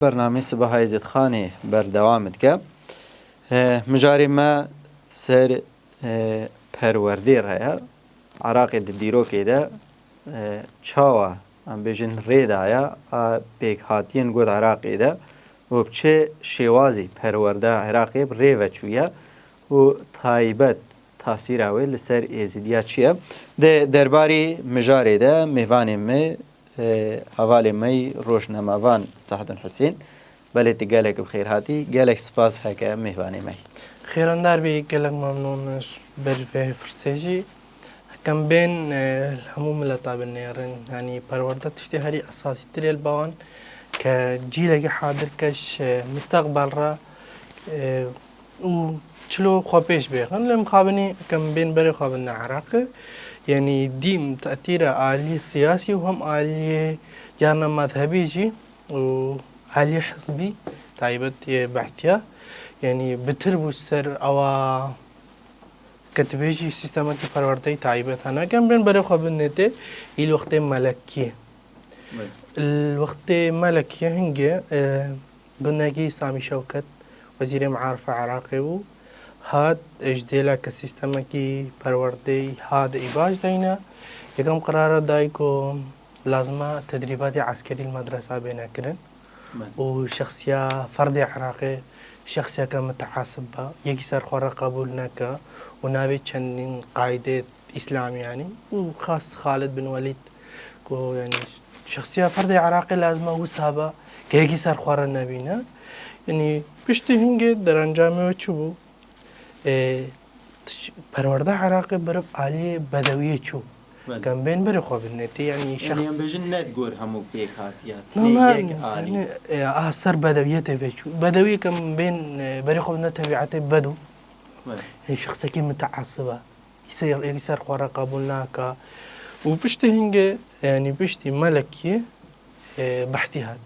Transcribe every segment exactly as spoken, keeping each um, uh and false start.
Bernameyê Sibaha Êzîdxanê berdewam dike. E, mijarê me ser, e, perwerdê re ye. Iraqê di dîrokê de, e, çawa, em bêjin, rê daye a pêkhatiyên ku di Iraqê de û bi çi şêwazî perwerdeya Iraqê bi rê ve çûye û taybet tasîra wê li ser Êzidiya çi ye? Di derbarê mijarê de mêvanê me, e, hevalê me yî rojnamevan Sehedun Husên. Belê, tu gelek bi xêr hatî. Gelek spas heke mêvanê me yî. Xêrandar bî, gelek memnûn ji ber vê firsê jî. Hekem bên, e, li hemû mileta binêrin. Yanî perwerde tiştê herî esasîtir e li ba wan ke cîlekî hadirkeş, e, misteqbel re, e, û çilo xwe pêş bêxin. Lê mixabinî hekem bên berê xwe bidine Iraqê. Yanî dîm te'tîra aliyê siyasî û hem aliyê carna mezhebî jî û aliyê hizbî taybet yê behtiya. Yanî bitir bû ser ewa ke tu bêjî sîstemekî perwerdeyî taybet hene. Hekem bên berê xwe bidine tê, î li wextê Melekiyê. Belê. Li wextê Melekiyê hingê, e, gundekî Samî Şewket, wezîrê mearifa Iraqê bû, hat, e, ji dêla ke sîstemekî perwerdeyî hat îbaş deyne, yekem qerara dayî ku lazim e tedrîbatê eskerî li medresa bêne kirin. Belê. Û şexsiya ferdê Iraqê şexsiyeke miteasib be, yekî ser xwe re qebûl neke û navê çendîn qaîdê îslamî, yanî, û xas Xalid bin Welîd ku, yanî, şexsiya ferdê Iraqê lazim e wisa be, ke yekî ser xwe re nebîne. Yanî, piştî hingê derencamê wê çi bû? Ê, tiş-, perwerda Iraqê beriv aliyê bedewiyê çû. Belê. Hekem bên berê xwe bidine tê, yanî, yanî, şexs- em bêjin ne di gor hemû pêk hatiye, Na, ne na, yek alî. Yanî, e, a ser bedewiyetê vê çû. Bedewî hekem bên, e, berê xwe bidine tebîetê bedû. Belê. Yanî, şexsekî miteasib e. Îse yekî ser xwe re qebûl nake. Û piştî hingê, yanî piştî Melekiyê, e, Behtî hat.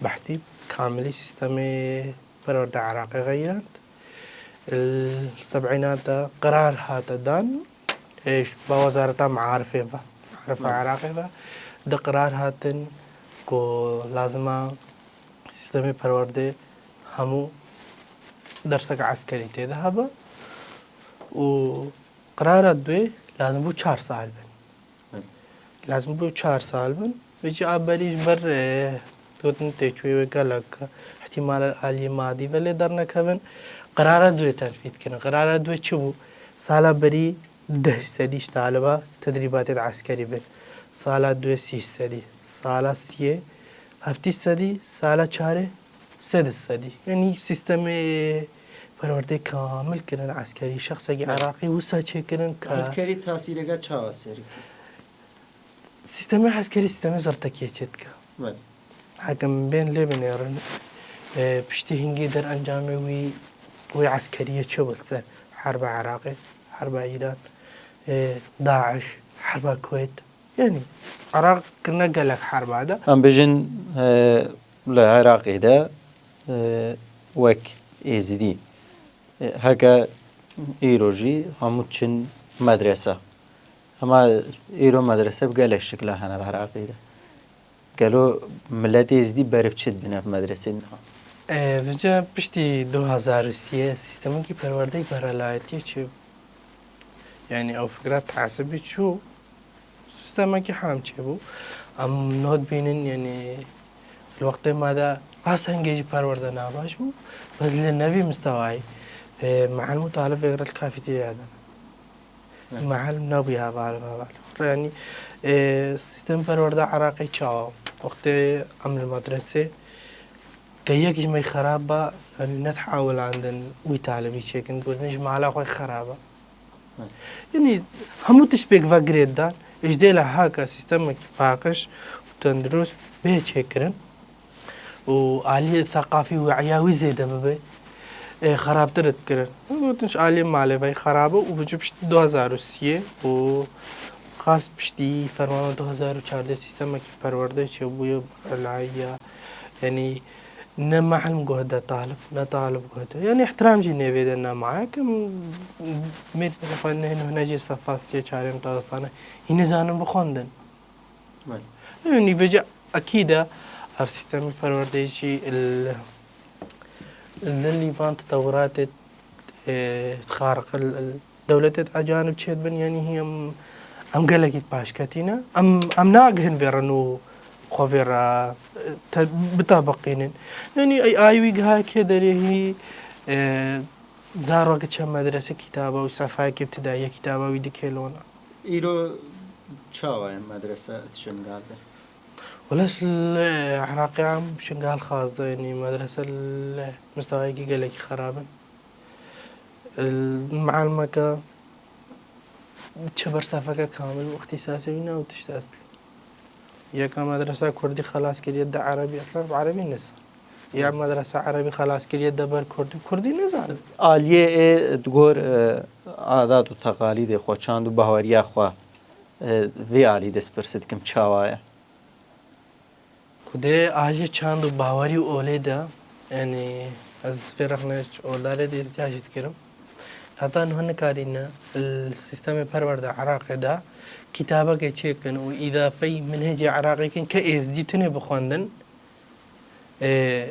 Behtî kamilî sîstemê perwerde Iraqê xeyirand. Li seb'înan de qerar hate dan, e, ji ba Wezareta Mearifê ve, Mearifa Belê. Iraqê ve, di qerar hatin ku lazim e sîstemê perwerdê hemû derseke eskerî tê de hebe û qerara duê lazim bû çar sal bin. Hı. Lazim bû çar sal bin. Vêca a berî ji ber, e, gotin têçûyê wê gelek îhtîmal aliyê madî ve lê dernekevin. Qerara duê tenfîz kirin. Qerara duê çi bû? Sala berî deh sedî ji taliba tedrîbatê di eskerî bin. Sala duê sî sedî. Sala siyê heftî sedî. Sala çarê sed sedî. Yanî sîstemê perwerdê kamil kirin eskerî. Şexsekî Evet. Iraqî wisa çêkirin ke Eskerî tasîreke çawa serî? Sîstemê eskerî sîstemê zirtekiyê çêdike. Evet. Hekem bên lê binêrin, e, piştî hingî derencamê wî, wê eskeriyê çi bû li ser herba Iraqê, herba Îran, e, DAIŞ, herba Kuweyt. Yanî Iraq kirine gelek herba de. Em bêjin, e, li Iraqê de, e, wek Êzidî, e, heke îro jî hemû diçin medrese. Hema îro medrese bi gelek şikla hene li Iraqê de. Gelo miletê Êzidî berê bi çi dibîne bi medresê niha? E, vêca piştî du hazar û siyê sîstemekî perwerdeyî berelayetiyê çêbû. Yanî ew fikra teasibî çû, sîstemekî ham çêbû. Em niha dibînin, yanî li wextê me de rast hingê jî perwerde nabaş bû, bes li nevî mistewayî, e, mealim û talib vê re li kafeterya de ne. Evet. Mealim nebûye heval bi heval. Yanî, e, sîstem perwerde Iraqê çawa? Wextê em li medresê ke yek ji me xerab ba, yanî nedihewilandin wî talibî çêkin, gotin ji mala xwe xerab e. Hı. Yanî hemû tişt pêk ve girê didan, ji dê le heke sîstemekî paqij û tendurist bê çêkirin û aliyê seqafî û we'ya wî zêde bibe, e, xerabtir dikirin. Gotin ji aliyê malê ve xerab e û vêca piştî du hazar û siyê û xas piştî fermana du hazar û çardeh sîstemekî perwerdeyê çêbûye, berelayî ye. Yanî ne mealim guh de talib, ne talib guh de. Yanî îhtiram jî nêvê de nemaye. Ke mêrkê xwe ne, ne, ne jê sefa siyê çarê em dazistane. Hî nizanin bixwendin. Belê. Yanî vêca ekîd e, Ev sîstemê perwerdeyê jî li, li lîvan tetewuratê, e, xariq, li, li dewletê ecanib çêdibin, yanî hî em, em gelekî paşketî ne. Em, em nagihin vê re nû xwe vê re, e, te, bitebiqînin. Yanî ey ayî wî giha kê derê hî, e, zarok diçe medrese kitaba û sefayekî ibtidaiye kitaba wî dikêlona. Îro çawa ye medrese di Şingal de? Wele li Iraqê em Şingal xas de, yanî medrese li mistewayekî gelekî xerab in. Li mealimeke çi ber sefeke kamil û îxtîsasê wî ne û tişt est. Yeka medresa kurdî xelas kiriye de erebî, eslan bi erebî niza. Ya medresa erebî xelas kiriye de ber kurdî, kurdî nizane. Aliyê ê di gor, e, adat û teqalîdê xwe, çand û bahweriya xwe, e, vê alî dest pirs dikim çawa ye? Xwedê aliyê çand û bawerî û olê de, yanî ez vê rexne oldarê de îhtiyacî dikirim. Heta niha nikarîne li sîstemê perwerde Iraqê de kitabekê çêkin û îdafeyî minhecê Iraqê kin ke êzdî tune bixwendin. Ê,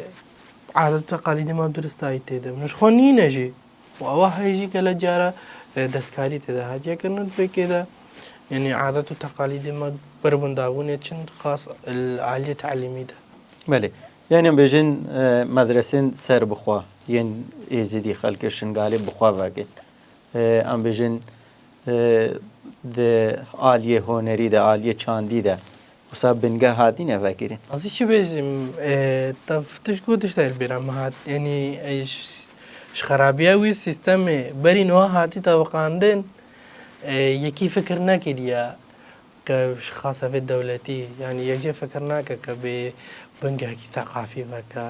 adet û teqalîdê me bi duristayî tê de. Min ji xwe nîne jî. Û ewa heye jî gele cara, e, destkarî tê de hatiye kirin di vê kê de. Yanî adet û teqalîdê me ber windabûnê çin xas li aliyê telimî de. Belê. Yanî em bêjin, e, medresên serbixwe yên êzidî xelkê Şingalê bi xwe vekin. E, em bêjin, e, di aliyê hunerî de, aliyê çandî de, wisa bingeh hatîne vekirin? Ez ê çi bêjim, e, te tişt got, tişt der bîra min hat. Yanî, e, ji, ji xerabiya wî sîstemê berî niha hatî tebiqandin, e, yekî fikir nekiriye ke ji xasefê dewletî, yanî yek jê fikir nake ke bê bingehekî seqafî veke,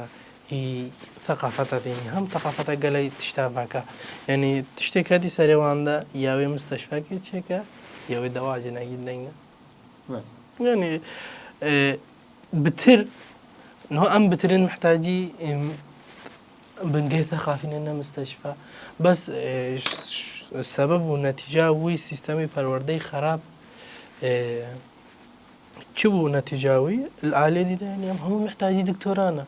î seqafeta dînî, hem seqafeta gelek tişta veke. Yanî tiştê ketî serê wan de ya wê misteşfekê çêke, ya wê dewa cinekî deng de. Evet. Yanî, e, bitir, no em bitirên mihtacî, em, bingehê seqafî ne, ne misteşfe. Bes, e, ş-, ş-, sebeb û netîca wî sîstemê perwerdeyî xerab, e, çi bû netîca wî? Li alê dî de, yanî em hemû mihtacî doktora ne.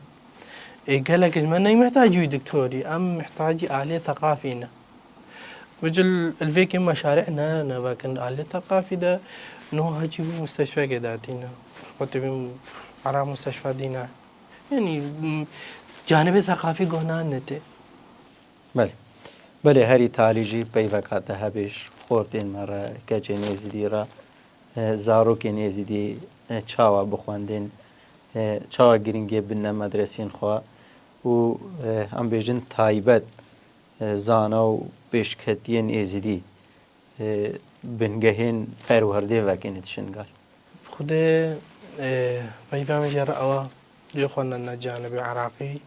Ê, gelek ji me neyê mihtacî wî doktorî, em mihtacî alê seqafî ne. Bicil li vê kê meşarî ne, ne vekin alê seqafî de, niha hecî wî misteşfekê datîne. Xwe tê bîn ara misteşfa dîne. Yanî, m, canibê seqafî guh nanetê. Belê. Belê, herî talî jî peyveka te hebe ji xortên me re, keçên êzidî re, e, zarokên êzidî, e, çawa bixwendin, e, çawa girîngiyê bidine medresên xwe û, e, em bêjin taybet, e, zana û pêşketiyên êzidî, e, bingehên perwerdê vekin di Şingal. Xwedê, e, peyva min jê re ewa dê xwe ne, ne canibê Iraqî.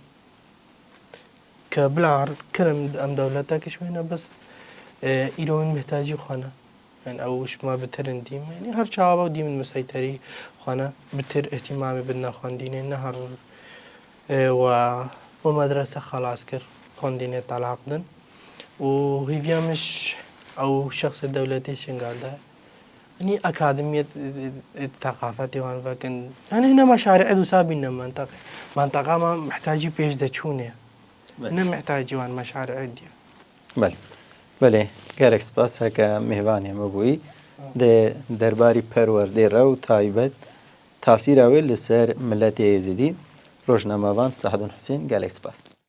Ke bila kirin em dewletek ji wê ne, bes, e, îro min mihtacî xwe ne. Yani ew ji me bitir in dîm. Yani her çawa ew dîm in miseyterî xwe ne, bitir ihtimamê bidine xwendînê, ne her, e, we, we medrese xelas kir, xwendînê telaq din. Û hêviya min ji ew şexsê dewletê Şingal de. Yanî akademiyê, e, e, teqafetê wan vekin. Yanî hine meşarî wisa bîne menteqê. Menteqa me mihtacî pêş de çûnê. Evet. Ne mihtacî wan meşarî diye. Belê. Belê. Gelek spas heke mêvanê me bûyî. Di derbarî perwerdê re û taybet tasîra wê li ser miletê Êzidî, rojnamevan Sehedûn Husên, gelek spas.